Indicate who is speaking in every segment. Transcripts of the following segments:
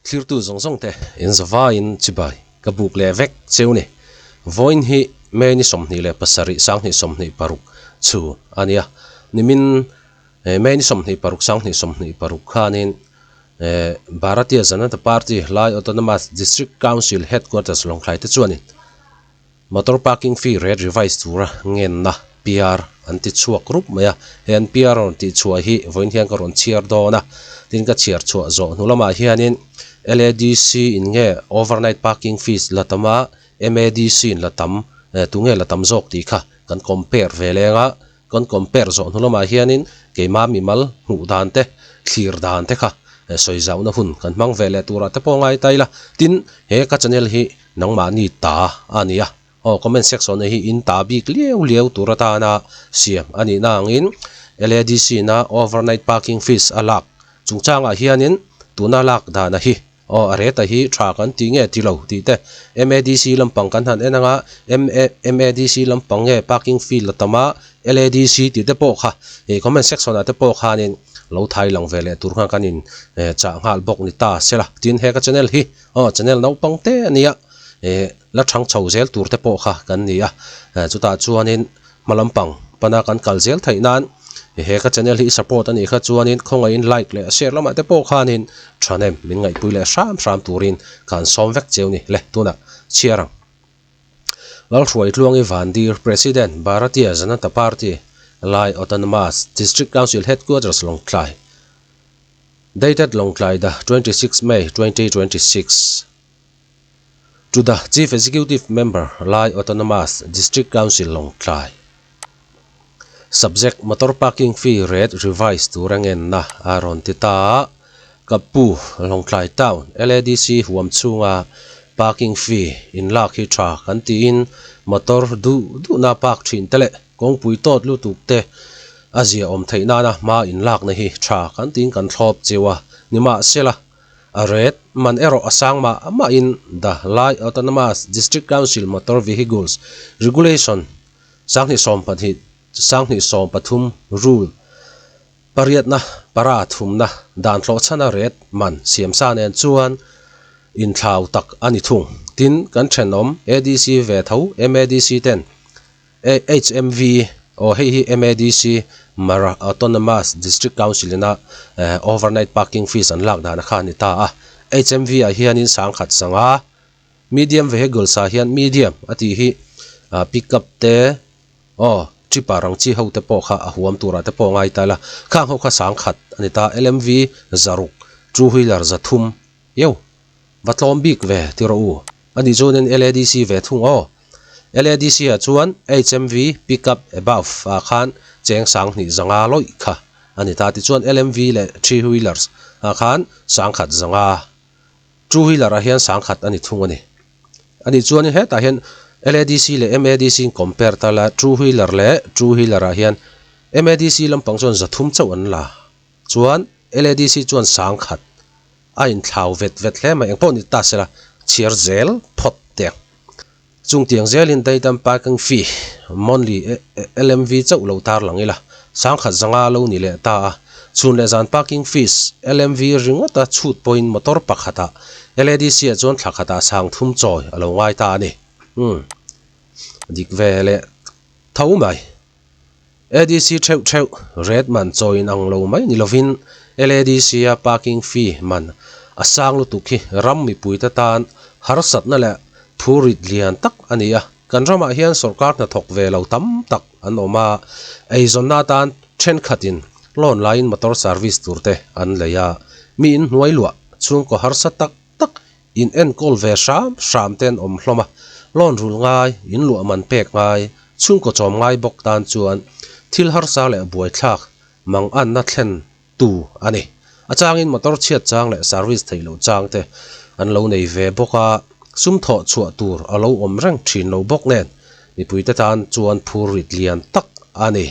Speaker 1: Thlirtu zawng zawng te in zavaiin chibai ka buk leh vek cheu ni. Vawiin hi May ni 27 2026 chu a nia. Nimin May ni 26 2026 khanin Bharatiya Janata Party Lai Autonomous District Council Headquarters Lawngtlai te chuanin Motor parking fee rate revise tura ngenna PR an ti chhuak rup mai a, he an PR rawn tih chhuah hi vawiin hian ka rawn chhiar dawn a, tin ka chhiar chhuah zawh hnu lamah hianin LADC in nge overnight parking fees la tam a, MADC in la tam, tunge la tam zawk tih kha kan compare ve leng a, Kan compare zawh hnu lamah hianin keimah mimal hmuh dan te, thlir dan te kha sawi zauhna hun kan hmang ve leh turah te pawh ngai ta ila. Tin, he ka channel hi nangmahni ta a ni a, aw comment section hi in ta bik liau liau tur atana siam a nihna angin LADC na overnight parking fees a lak chungchangah hianin tuna lak dana hi Aw, a reta hi tha kan ti nge ti lo tih te MADC lampang kan han en anga MADC lampang nge parking fee la tam a LADC tih te pawh kha ih comment section ah te pawh khanin lo thai lang ve leh tur khan kan in chah nghal bawk ni ta sela tin he ka channel hi aw channel naupang te a nia ih la thang chho zel tur te pawh kha kan ni a chutah chuanin Hma lampang pana kan kal zel theih nan he ka channel hi i support a nih kha chuanin khawngaihin like leh share lamah te pawh khanin thahnem min ngaihpui leh hram hram turin ka han sawm vek cheu ni le tunah chhiar ang. Lalhruaitluangi Vandir President Bharatiya Janata Party Lai Autonomous District Council Headquarters Lawngtlai Dated Lawngtlai the 26 May 2026. To the Chief Executive Member, Lai Autonomous District Council Lawngtlai. Subject, Motor Parking Fee Rate Revise tur a ngenna a rawn ti ta a, ka pu Lawngtlai Town LADC huam chhunga parking fee inlak hi tha kan tiin motor duh duhna park thin te leh kawngpui tawt lutuk te a zia awm theih nana hma inlakna hi tha kan tiin kan thlawp cheu a, nimahsela A ret man erawh a sang mah mahin The Lai Autonomous District Council Motor Vehicles Regulation 2012 2013 Rule pariatna para thumna dan hlawhchhana ret man siamsa nen chuan inthlau tak a ni thung. Tin, kan thenawm ADC ve tho MADC ten HMV, Aw hei hi MADC, Mara Autonomous District Council ina overnight parking fees an lak dan a kha a ni ta a. HMV ah hianin sangkhat sanga medium vehicles ah hian medium a tih hi pickup te aw tripper ang chi ho te pawh kha a huam turah te pawh a ngai ta ila khang ho kha sangkhat a ni ta. LMV zaruk, two wheeler 300 io va tlawm bik ve ti rawh u. A nih chuanin LADC ve thung aw. LADC ah chuan HMV pickup above ah khan cheng 2500 lawih kha a ni ta. Tichuan LMV leh three wheelers ah khan 1100, two wheeler ah hian 1000 a ni thung a ni. A nih chuanin hetah hian LADC leh MADC in compare ta la, two wheeler leh two wheeler ah hian MADC lampang chuan 300 chauh an la. Chuan LADC chuan 1000 a inthlau vet vet hle mai. Engpawh ni ta sela chhiar zel phawt teh ang. Chung tiang zelin daytime parking fee monthly LMV chauh lo tar lang ila, 1500 lo ni leh ta a. Chhun leh zan parking fees LMV ringawta chhut pawhin motor pakhatah LADC ah chuan thla khatah 3000 chawi a lo ngai ta a ni. Umm dik ve leh tho mai. ADC theuh theuh rate man chawi in ang lo mai ni lovin LADC a parking fee man a sang lutuk hi ram mipuite tan harsatna leh phurit lian tak a ni a. Kan ramah hian sorkar hnathawk ve lo tam tak an awm a, eizawnna atan thenkhatin loan laiin motor service tur te an lei a, mi inhnuai luah chhungkaw harsa tak tak in enkawl ve hram hram te an awm hlawm a, loan rul ngai, in luah man pek ngai, chhungkaw chawm ngai bawk tan chuan thil harsa leh buaithlak mang anna thlen tu a ni. A changin motor chhiat chang leh service theih loh chang te an lo nei ve bawk a, sum thawh chhuah tur a lo awm reng thin lo bawk nen mipuite tan chuan phur rit lian tak a ni.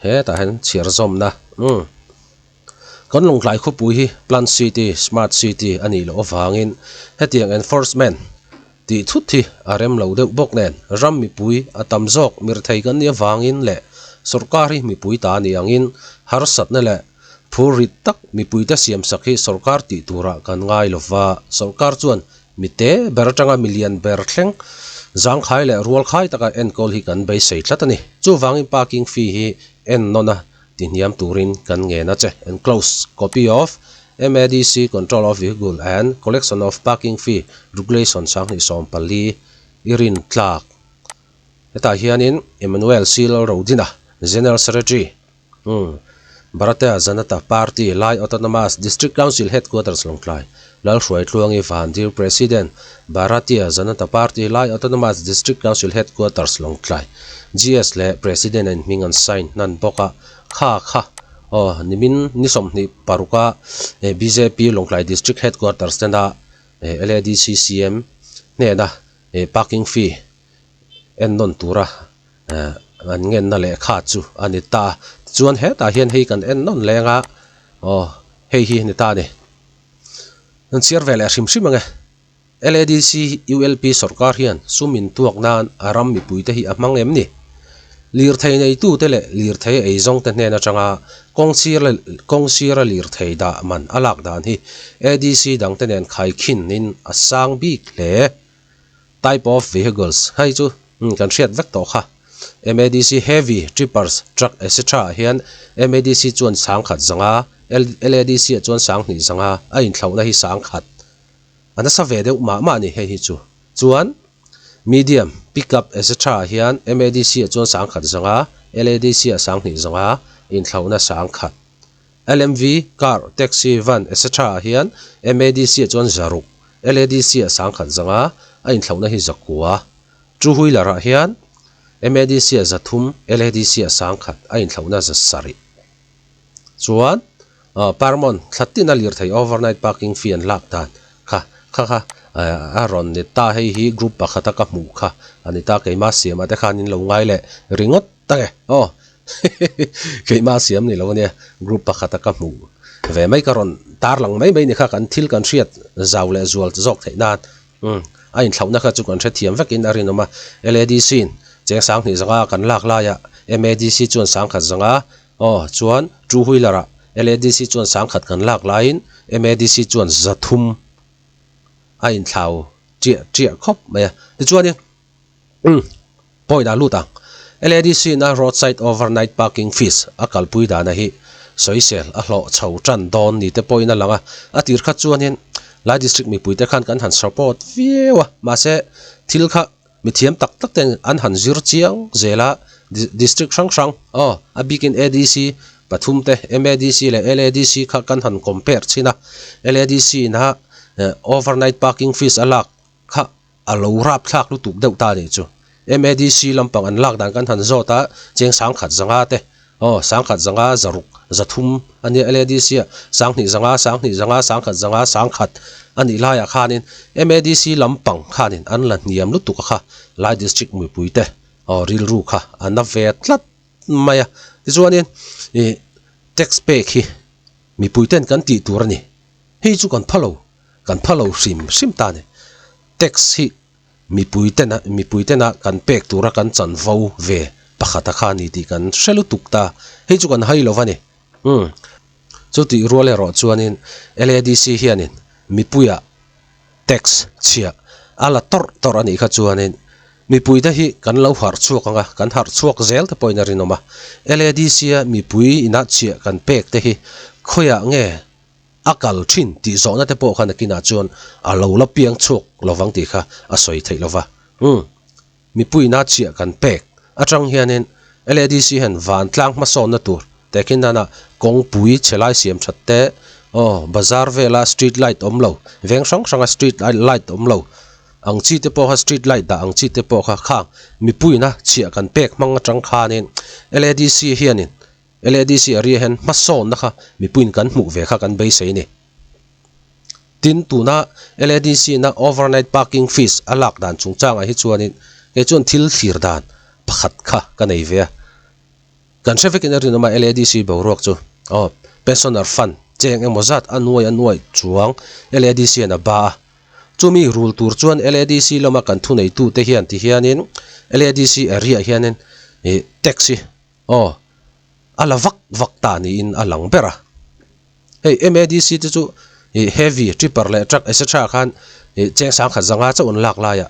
Speaker 1: Hetah hian chhiar zawmna umm kan Lawngtlai khawpui hi Plant City, Smart City a nih loh avangin hetiang enforcement tih thut hi a rem lo deuh bawk nen ram mipui a tam zawk mirthei kan nih avangin leh Sorkar hi mipui ta a nih angin harsatna leh phur rit tak mipuite siamsak hi sorkar tih turah kan ngai lo va. Sorkar chuan mite ber atanga milian ber thleng zangkhai leh rualkhai taka enkawl hi kan beisei tlat a ni. Chuvangin parking fee hi ennawn a tihniam turin kan ngen a che. Enclosed copy of MADC Control of Vehicle and Collection of Parking Fee Regulation 2014 i rin tlak. Hetah hianin Emmanuel C. Lalrodina, General Secretary, Bharatiya Janata Party, Lai Autonomous District Council Headquarters Lawngtlai, Lalhruaitluangi Vandir, President, Bharatiya Janata Party, Lai Autonomous District Council Headquarters Lawngtlai, GS leh President a inhming an sign hnan bawk a, kha kha aw nimin ni 26 a bjp Lawngtlai District Headquarters tena LADC CM hnena parking fee ennawn tura an ngenna lehkha chu a ni ta. Tichuan hetah hian hei kan ennawn leng a, aw hei hi a ni ta a ni. An chhiar ve leh hrim hrim ang e. LADC ULP sawrkar hian sum intuak nan a ram mipuite hi a hmang em ni? Lirthei neitute leh lirthei eizawngte hnen atanga kawngsir kawngsira lirthei dah man a lak dan hi ADC dangte nen khaikhin-in a sang bik hle. Type of vehicles, Hei chu kan hriat vek tawh kha. MADC heavy, trippers, truck etc ah hian MADC chuan 10,000 zanga, LADC ah chuan 2000 zanga a inthlauhna hi 10,000. A nasa ve deuh mah mah a ni hei hi chu. Chuan medium, pickup etc ah hian MADC ah chuan 10,000 zanga, LADC ah 2000 zanga a inthlauhna 10,000. LMV, car, taxi, van etc ah hian MADC ah chuan 600, LADC ah 10,000 zanga a inthlauhna hi 900. Two wheeler ah hian MADC ah 300, LADC ah 10,000 a inthlauhna 700. Chuan Parmon thla tin a lirthei overnight parking fee an lak dan kha kha kha a rawn ni ta hei hi group pakhata ka hmuh kha a ni ta keimah siamah te khan in lo ngai leh ringawt Tak e, aw keimah siam ni lo ania, group pakhata ka hmuh ve mai ka rawn tarlang mai mai ni kha kan thil kan hriat zau leh zual zawk theih nan umm a inthlauhna kha chu kan hrethiam vekin a rinawm a, LADC in cheng 2000 zanga kan lak laia MADC chuan 10,000 zanga aw chuan two wheeler ah LADC chuan 10,000 kan lak laiin MADC chuan 300 a inthlau chiah chiah khawp mai a, tichuanin umm. Point ah lut ang. LADC na roadside overnight parking fees a kalpui dana hi sawisel a hlawh chho tan dawn ni te pawhin a lang a, a tir kha chuanin Lai District mipuite khan kan han support viau a, mahse thil kha mithiam tak tak ten an han zir chiang zel a, District hrang hrang aw a bikin ADC pathum te MADC leh LADC kha kan han compare chhin a, LADC na overnight parking fees a lak kha A lo rap thlak lutuk deuh ta nih chu. MADC lampang an lak dan kan han zawt a, cheng 10,000 zanga te, aw, 10,000 zanga 600, 300 a nia LADC ah, 2000 zanga, 2000 zanga, 10,000 zanga, 10,000 a nih laiah khanin MADC lampang khanin an la hniam lutuk a kha, Lai District mipui te, aw, rilru kha a na ve tlat mai a. Tichuanin ih tax pek hi mipui ten kan tih tur a ni. Hei chu kan phalo. Kan pha lo hrim hrim ta ni. Tax hi mipui tena mipui tena kan pek tura kan chanvo ve pakhata kha ni tih kan hre lutuk ta. Hei chu kan hai lo va ni. Umm. Chutih rual erawh chuanin LADC hianin mipuia tax chhia a la tawrh tawrh a nih kha chuanin mipuite hi kan lo harh chhuak ang a, kan harh chhuak zel te pawhin a rinawm a. LADC-a mipui inah chhia kan pek te hi khawiah nge A kal thin tih zawhna te pawh kha nakinah chuan a lo la piang chhuak lovang tih kha a sawi theih lova. Umm, mipuina chiah kan pek atang hianin LADC hian vantlang hmasawnna tur tehkhin nana kawngpui chhe lai siam that te, aw, bazar vela street light awm lo, veng hrang hranga street light awm lo ang chi te pawh kha street light dah ang chi te pawh kha khang mipuina chiah kan pek hmang atang khanin LADC hianin LADC area hian hmasawnna kha mipuiin kan hmuh ve kha kan beisei a ni. Tin, tuna LADC na overnight parking fees a lak dan chungchangah hi chuanin kei chuan thil thlir dan pakhat kha ka nei ve a. Kan hre vekin a rinawm a LADC boruak chu aw pensioner fund cheng emaw zat a nuai a nuai chuang LADC hian a ba a. Chumi rul tur chuan LADC lama kan thuneitute hian tihianin LADC area hianin ih tax hi. Aw, a la vak vak ta niin a lang ber a. Hei MADC te chu ih heavy, tipper leh truck etc khan ih cheng sangkhat zanga chauh an lak laia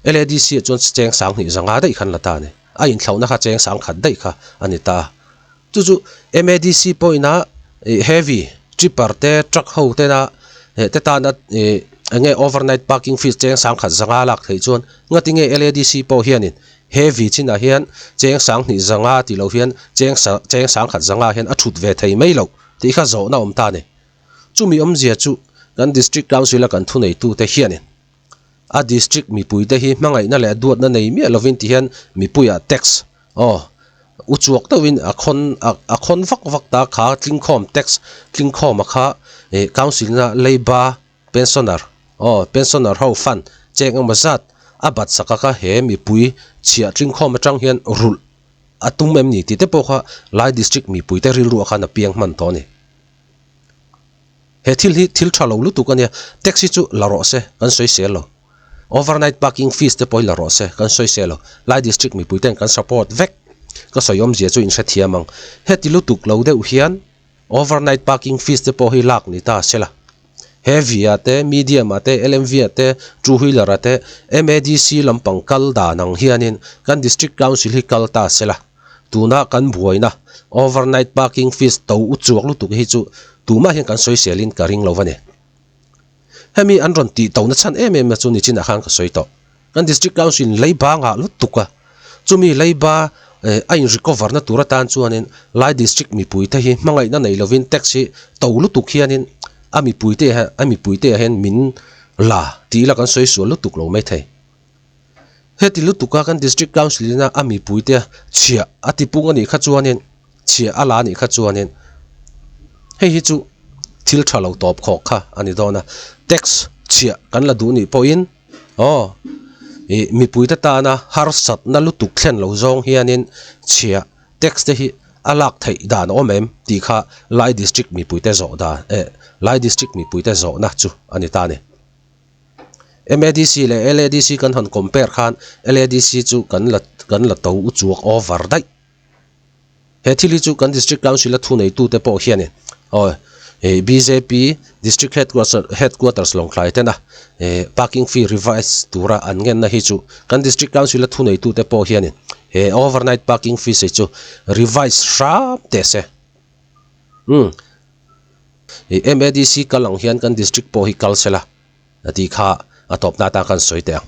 Speaker 1: LADC ah chuan cheng sanghnih zanga daih khan la ta a ni. A inthlauhna kha cheng sangkhat daih kha a ni ta a. Chu chu MADC pawhin a ih heavy, tipper te truck ho tena eh te tana ih eng nge overnight parking fees cheng sangkhat zanga lak theih chuan ngati nge LADC pawh hianin Heavy chinah hian cheng sanghnih zanga tih loh hian cheng cheng sangkhat zanga hian a thut ve thei mai loh tih kha zawhna awm ta a ni. Chumi awmzia chu kan District Council a kan thuneitute hianin a District mipuite hi hmangaihna leh duatna nei miah lovin ti hian mipuiah tax aw uchuak deuhin a khawn a khawn vak vak ta kha tlingkhawm tax tlingkhawma kha ih Council na leiba Pensioner, aw, pensioner ho fund cheng emaw zat a bat sak a kha he mipui chhiah tlingkhawm atang hian rulh a tum em ni tih te pawh kha Lai District mipui te rilru ah khan a piang hman tawh a ni. He thil hi thil tha lo lutuk a nia, taxi chu la rawh se kan sawi sel lo, overnight parking fees te pawh hi la rawh se kan sawi sel lo, Lai District mipui ten kan support vek, ka sawi awmzia chu in hrethiam ang. Heti lutuk lo deuh hian Overnight parking fees te pawh hi lak ni ta se la. Heavy ah te, medium ah te, LMV ah te, two wheeler ah te, MADC lampang kal dan ang hianin kan District Council hi kal ta se la. Tuna kan buaina overnight parking fees to u chuak lutuk hi chu tumah hian kan sawiselin ka ring lo va ni. Hemi an rawn tih to na chhan em em na chu nichinah khan ka sawi tawh. Kan District Council in leiba ngah lutuk a, chumi leiba a in recover na tur atan chuanin Lai District mipuite hi hmangaihna nei lovin tax hi to lutuk hianin a mipuite a mipuite ah hian min la tih ila kan sawi sual lutuk lo maithei. Heti lutuka kan District Council ina a mipuite chhiah a tipung a nih kha chuanin chhiah a la a nih kha chuanin hei hi chu thil tha lo tawp khawk kha a ni dawn a, tax chhiah kan la duh nih pawhin aw ih mipuite tana harsatna lutuk thlen lo zawng hianin chhiah tax te hi a lak theih dan a awm em tih kha Lai District mipuite zawh dan eh Lai District mipuite zawhna chu a ni ta a ni. MADC leh LADC kan han compare khan LADC chu kan la kan la to u chuak over daih. He thil hi chu kan District Council a thuneitute pawh hianin aw ih bjp District Headquarters Headquarters Lawngtlai tena ih parking fee revise tura an ngenna hi chu kan District Council a thuneitute pawh hianin he overnight parking fees hi chu revise hram teh se. Umm ih MADC kal ang hian kan District pawh hi kal sela tih kha a tawpna atan khan sawi teh ang.